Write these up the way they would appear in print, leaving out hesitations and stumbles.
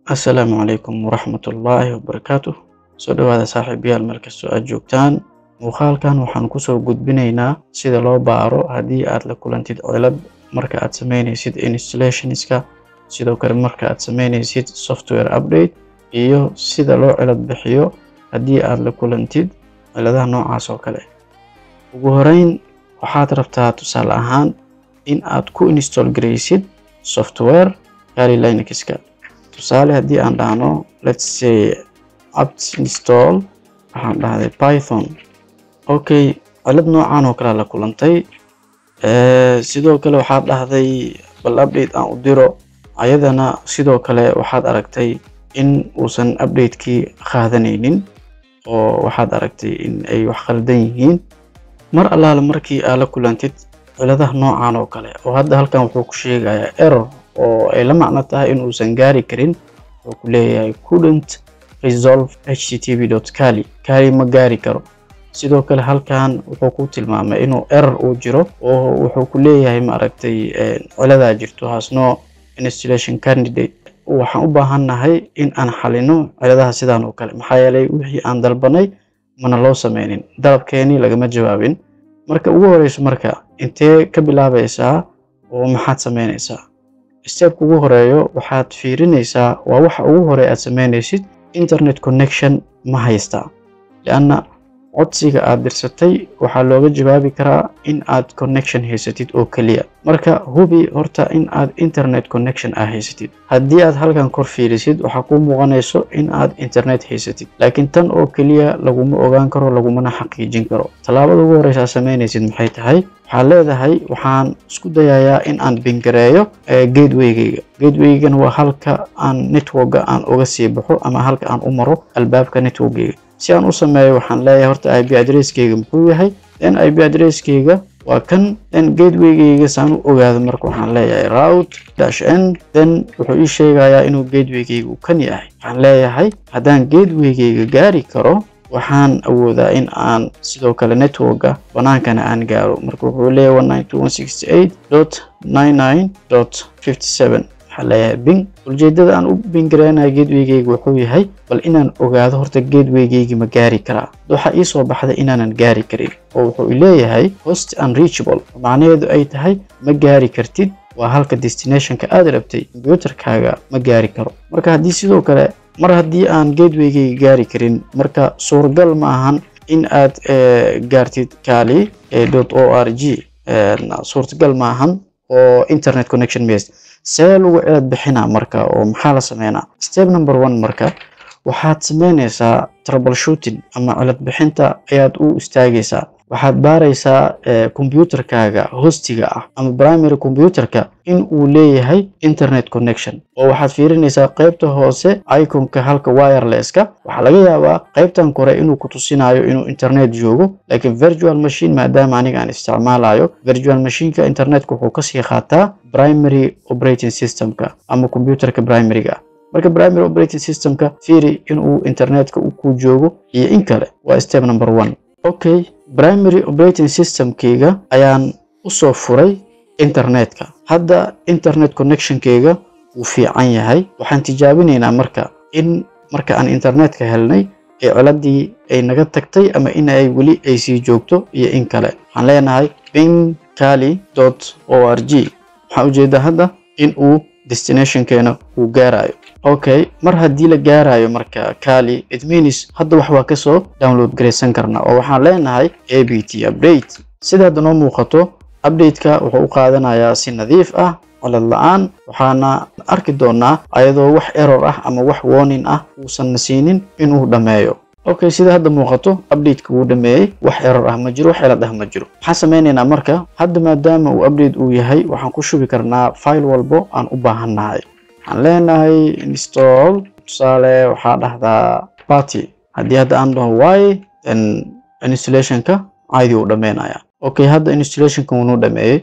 Assalaamu calaykum waraxmatullaahi wabarakaatuh. Soo dhawaada saaxiibayaal, meel kastoo aad joogtaan. Muuqaalkan waxaan kusoo gudbinaynaa sida loo baaro haddii aad la kulantid cilad marka aad sameynaysid installationska, sidoo kale marka aad sameynaysid software update, iyo sida loo cilad bixiyo haddii aad la kulantid ciladaha noocaas oo kale. Ugu horeyn, waxaad rabtaa tusaale ahaan in aad ku install garaysid software Kali Linuxka. Tusaale, haddii aan dhahno, let's say, apt install, waxaan dhahday Python. Okay, cilad noocan oo kale la kulantay. Sidoo kale waxaad dhahday bal update aan u diro, ayadana sidoo kale waxaad aragtay in uusan update-kii qaadanaynin oo waxaad aragtay in ay wax khaldan yihiin. Mar allaale markii aad la kulantid ciladaha noocan oo kale, oo hadda halkan wuxuu ku sheegayaa error oo ay la macno tahay in uusan gaari karin, wuxuu ku leeyahay "couldn't resolve http.kali", Kali ma gaari karo. Sidoo kale halkan wuxuu ku tilmaamay inuu error uu jiro oo wuxuu ku leeyahay, maaragtay, ciladaa jirto, "has no installation candidate". Waxaan u baahannahay in aan xalino ciladaha sidaan oo kale, maxaa yeelay wixii aan dalbanay mana loo sameynin, dalabkeenii lagama jawaabin. Marka ugu horeyso, marka intee ka bilaabaysaa oo maxaad sameynaysaa? Stepka ugu horeeyo waxaad fiirinaysaa, waa waxa ugu horeeya aad sameynaysid, internet connection ma haystaa? Lianna codsiga aad dirsatay waxaa looga jawaabi karaa in aad connection haysatid oo keliya. Marka hubi horta in aad internet connection aa haysatid. Haddii aad halkan kor fiirisid, waxaa kuu muuqanayso in aad internet haysatid, laakiin tan oo keliya laguma ogaan karo, lagumana xaqiijin karo. Tallaabada ugu horeysa aad sameynaysid maxay tahay? Waxaad leedahay, waxaan isku dayayaa in aan ping gareeyo gatewaygayga. Gatewaygana waa halka aan networka aan uga sii baxo ama halka aan u maro albaabka networkgayga. Si aan u sameeyo, waxaan leeyahay horta IP addresskayga muxuu yahay? Then IP addresskayga waa kan. Then gatewaygayga saan u ogaado, marka waxaan leeyahay route -n, then wuxuu ii sheegayaa inuu gatewaygayga uu kan yahay. Waxaan leeyahay, haddaan gatewaygayga gaari karo, waxaan awoodaa in aan sidoo kale networka banaankana aan gaaro. Marka wuxuu leeyahay 192.168.99.57. Waxaan leeyahay ping. Ujeedada aan u ping gareynayo gatewaygayga wuxuu yahay bal inaan ogaado horta gatewaygaygi ma gaari karaa. Waxaa ii soo baxday inaanan gaari karin oo wuxuu leeyahay "host unreachable", macnaheedu ay tahay ma gaari kartid, waa halka destinationka aad rabtay, computerkaaga ma gaari karo. Marka haddii sidoo kale mar haddii aan gatewaygayga gaari karin, marka suuragal ma ahan in aad gaartid kali.org, suurtagal ma ahan oo internet connection based. See lagu cilad bixinaa marka oo maxaa la sameynaa? Step number one, marka waxaad sameynaysaa troubleshooting ama cilad bixinta ayaad u istaagaysaa. Waxaad baaraysaa computerkaaga hostiga ah ama primary computerka in uu leeyahay internet connection, oo waxaad fiirinaysaa qaybta hoose iconka halka wirelesska. Waxaa laga yaabaa qaybtan kore inuu ku tusinayo inuu internet joogo, laakiin virtual machine maadaama aniga aan isticmaalayo, virtual machineka internetka wuxuu kasii qaataa primary operating systemka ama computerka primaryga. Marka primary operating systemka fiiri inuu internetka ku joogo iyo in kale. Waa step number one. Okay, primary operating systemkayga ayaan usoo furay internetka. Hadda internet connectionkayga wuu fiican yahay. Waxaan tijaabinaynaa marka in marka aan internetka helnay ee ciladii ay naga tagtay ama in ay weli ay sii joogto iyo in kale. Waxaan leenahay ping kali.org. Waxaan ujeedaa hadda in uu destinationkeena uu gaarayo. Okay, mar haddii la gaarayo marka Kali, it means hadda wax waa kasoo download garaysan karnaa, oo waxaan leenahay apt update. Sida hadda noo muuqato, update-ka wuxuu u qaadanayaa si nadiif ah, cilad la-aan. Waxaana arki doonaa ayadoo wax error ah ama wax warning ah uusan na siinin inuu dhammeeyo. Okay, sida hadda muuqato, update-ka wuu dhameeyey, wax error ah ma jiro, wax cilad ah ma jiro. Maxaan sameynaynaa marka hadda? Maadaama uu update uu yahay, waxaan ku shubi karnaa file walbo aan u baahannahay. Waxaan leenahay install, tusaale waxaa dhahdaa PuTTY. Haddii hadda aan dhaho y, then installationka caadi uu dhameynaya. Okay, hadda installationka wuu noo dhameeyey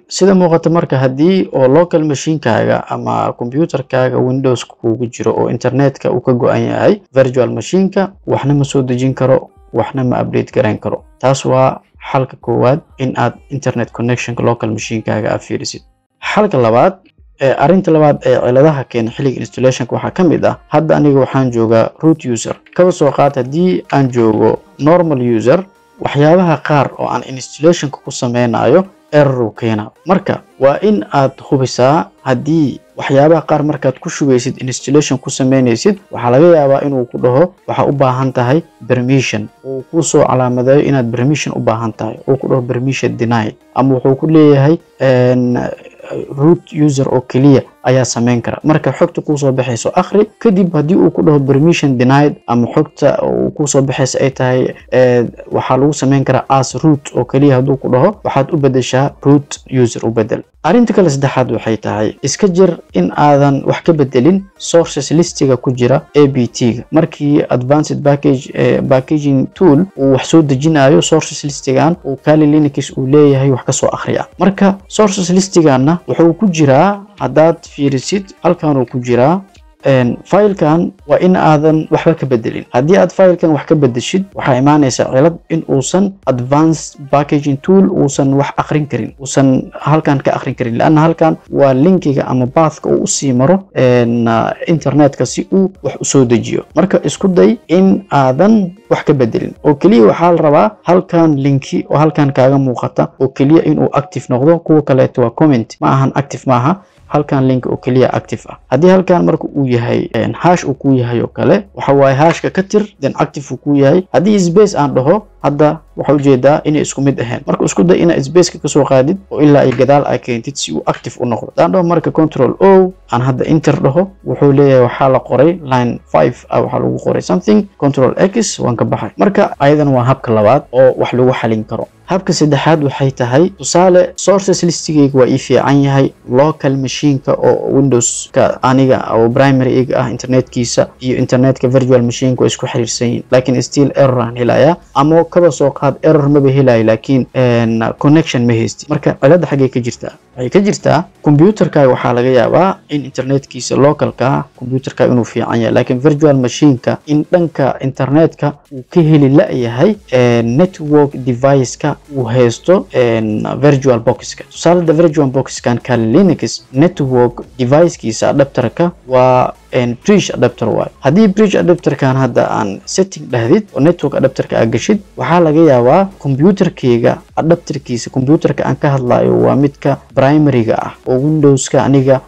sida muuqata. Marka haddii oo local machinekaaga ama computerkaaga Windows kugu jiro oo internetka uu ka go-an yahay, virtual machineka waxna ma soo dejin karo, waxna ma update garayn karo. Taas waa xalka koowaad, in aad internet connectionka local machinekaaga aad fiirisid. Xalka labaad Arrinta labaad ee ciladaha keena xilliga installationka waxaa ka mid ah, hadda aniga waxaan joogaa root user. Kaba soo qaad haddii aan joogo normal user, waxyaabaha qaar oo aan installationka ku sameynayo error uu keenaa. Marka waa in aad hubisaa haddii waxyaabaha qaar markaad ku shubeysid, installation ku sameynaysid, waxaa laga yaabaa inuu ku dhaho waxaa u baahan tahay permission, uu kuu soo calaamadeeyo inaad permission u baahan tahay, uu ku dhaho permission denied, ama wuxuu ku leeyahay root user oo keliya ayaa sameyn kara. Marka xogta kuusoo baxayso akhri. Kadib haddii uu ku dhaho permission denied ama xogta uu kusoo baxaysa ay tahay waxaa lagu sameyn karaa as root oo keliya hadduu ku dhaho, waxaad u bedeshaa root user u bedel. Arrinta kale saddexaad waxay tahay, iska jir in aadan wax ka bedelin sources listiga ku jira APT-ga. Markii advanced package packaging tool uu wax soo dejinayo, sources listigan uu Kali Linux uu leeyahay wax kasoo akhriya. Marka sources listiganna wuxuu ku jiraa, haddaad fiirisid halkan uu ku jiraa filekan, waa in aadan waxba ka bedelin. Haddii aad filekan wax ka bedeshid, waxaa imaanaysa cilad in uusan advanced packaging tool uusan wax akhrin karin, uusan halkan ka akhrin karin, laanna halkan waa linkiga ama pathka uu usii maro internetka si uu wax usoo dejiyo. Marka isku day in aadan wax ka bedelin, oo keliya waxaa la rabaa halkan linki oo halkan kaaga muuqata oo keliya inuu active noqdo. Kuwa kaleeto waa comment, ma ahan active maaha. Halkan link oo keliya active ah. Haddii halkan marka uu yahay hash uu ku yahay oo kale, waxa waaye hashka ka tir, then active uu ku yahay. Haddii space aan dhaho hadda, waxaa ujeedaa inay isku mid ahayn. Marka isku day inaad spaceka kasoo qaadid oo ilaa ay gadaal ay keentid si uu active u noqdo. Haddaan dhaho marka control O, aan hadda enter dhaho, wuxuu leeyahay waxaa la qoray line 5 ah, waxaa lagu qoray something. Control X, waan ka baxay. Marka ayadan waa habka labaad oo wax lagu xalin karo. Habka saddexaad waxay tahay, tusaale, sources listigayga waa ii fiican yahay, local machineka oo Windowska aniga oo primary iga ah internetkiisa iyo internetka virtual machineka waa isku xiriirsan yihiin, laakiin still error aan helayaa, ama kaba soo qaad error maba helayo, laakiin connection ma haysti. Marka cilada xaggay ka jirtaa? Waxay ka jirtaa computerkaaga. Waxaa laga yaabaa in internetkiisa localka computerkaaga inuu fiican yahay, laakiin virtual machineka in dhanka internetka uu ka heli la-yahay network device-ka uu haysto virtual boxka. Tusaalada virtual boxkan Kali Linux network device-kiisa adapterka waa bridge adapter waayo. Haddii bridge adapterkan hadda aan setting dhahdid oo network adapterka aad gashid, waxaa laga yaabaa computerkeyga adapterkiisa, computerka aan ka hadlayo waa midka primaryga ah oo Windowska aniga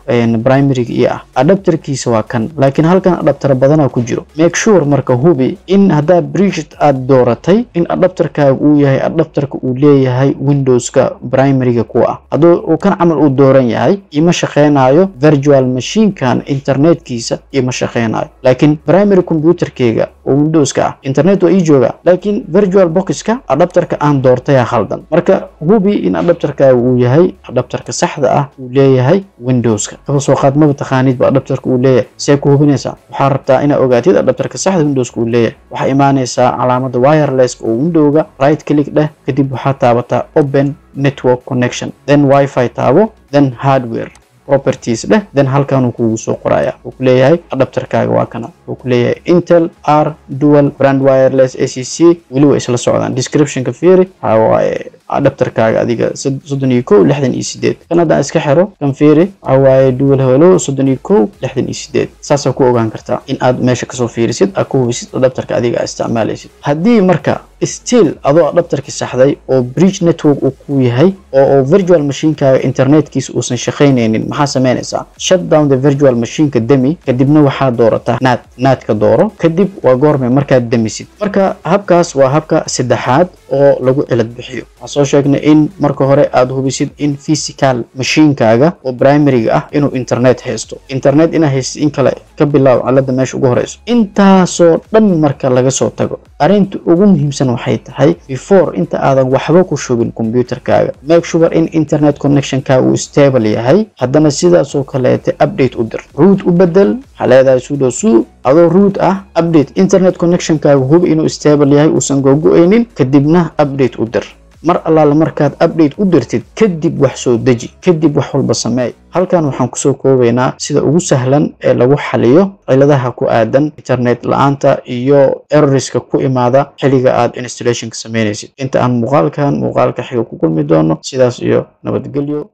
primaryga iyo ah, adapterkiisa waa kan, laakiin halkan adapter badanaa ku jiro. Make sure, marka hubi in haddaa bridge aad dooratay in adapterkaaga uu yahay adapterka uu leeyahay Windowska primaryga kuwa ah. Hadduu uu kan camal uu dooran yahay, ima shaqeynayo virtual machinekan internetkiisa, ima shaqeynayo, laakiin primary computerkeyga oo Windowska ah internet waa ii jooga, laakiin virtual boxka adapterka aan doortaya khaldan. Marka hubi in adapterkaaga uu yahay adapterka saxda ah uu leeyahay Windowska. Kaba soo qaad maba taqaanid ba adapterka uu leeyahay, see ku hubinaysaa? Waxaa rabtaa inaad ogaatid adapterka saxda Windowska uu leeyahay. Waxaa imaanaysaa calaamada wireless oo Windowga, right click dheh, kadib waxaa taabataa open network connection, then WiFi taabo, then hardware properties dheh, then halkan uu kugu soo qoraya. Wuxuu ku leeyahay adapterkaaga waa kana. Wuxuu ku leeyahay Intel R dual brand wireless ACC. Weli way isla socdaan. Descriptionka fiiri, waxaa waaye adapterkaaga adiga 3168. Kan haddaan iska xiro, kan fiiri, waxaa waaye dual hello 3168. Saasaa ku ogaan kartaa in aad meesha kasoo fiirisid, aad ku hubisid adapterka adiga aad isticmaalaysid. Haddii marka still adoo adapterki saxday oo bridge network uu ku yahay oo virtual machinekaaga internetkiisa uusan shaqaynaynin, maxaa sameynaysaa? Shut down the virtual machineka demi, kadibna waxaa doorataa NAT. NATka dooro kadib. Waa goorme? Markaad demisid. Marka habkaas waa habka saddexaad oo lagu cilad bixiyo. Waxaan soo sheegnay in marka hore aad hubisid in physical machinekaaga oo primaryga ah inuu internet haysto. Internet inaa haysid in kale ka bilaab cilada meesha ugu horeyso. Intaasoo dhan marka laga soo tago, arrinta ugu muhiimsan waxay tahay, before inta aadan waxba ku shubin computerkaaga, make sure in internet connectionkaaga uu stable yahay. Haddana sidaasoo kaleete update u dir, root u bedel. Waxaa leedahay sudo su adoo root ah update. Internet connectionkaaga hubi inuu stable yahay, uusan gogo-aynin, kadibna update u dir. Mar allaala markaad update u dirtid kadib, wax soo deji, kadib wax walba sameey. Halkan waxaan kusoo koobaynaa sida ugu sahlan ee lagu xaliyo ciladaha ku aadan internet la-aanta iyo errorska ku imaada xilliga aad installationka sameynaysid. Inta aan muuqaalkan muuqaalka xiga ku kulmi doono, sidaas iyo nabadgelyo.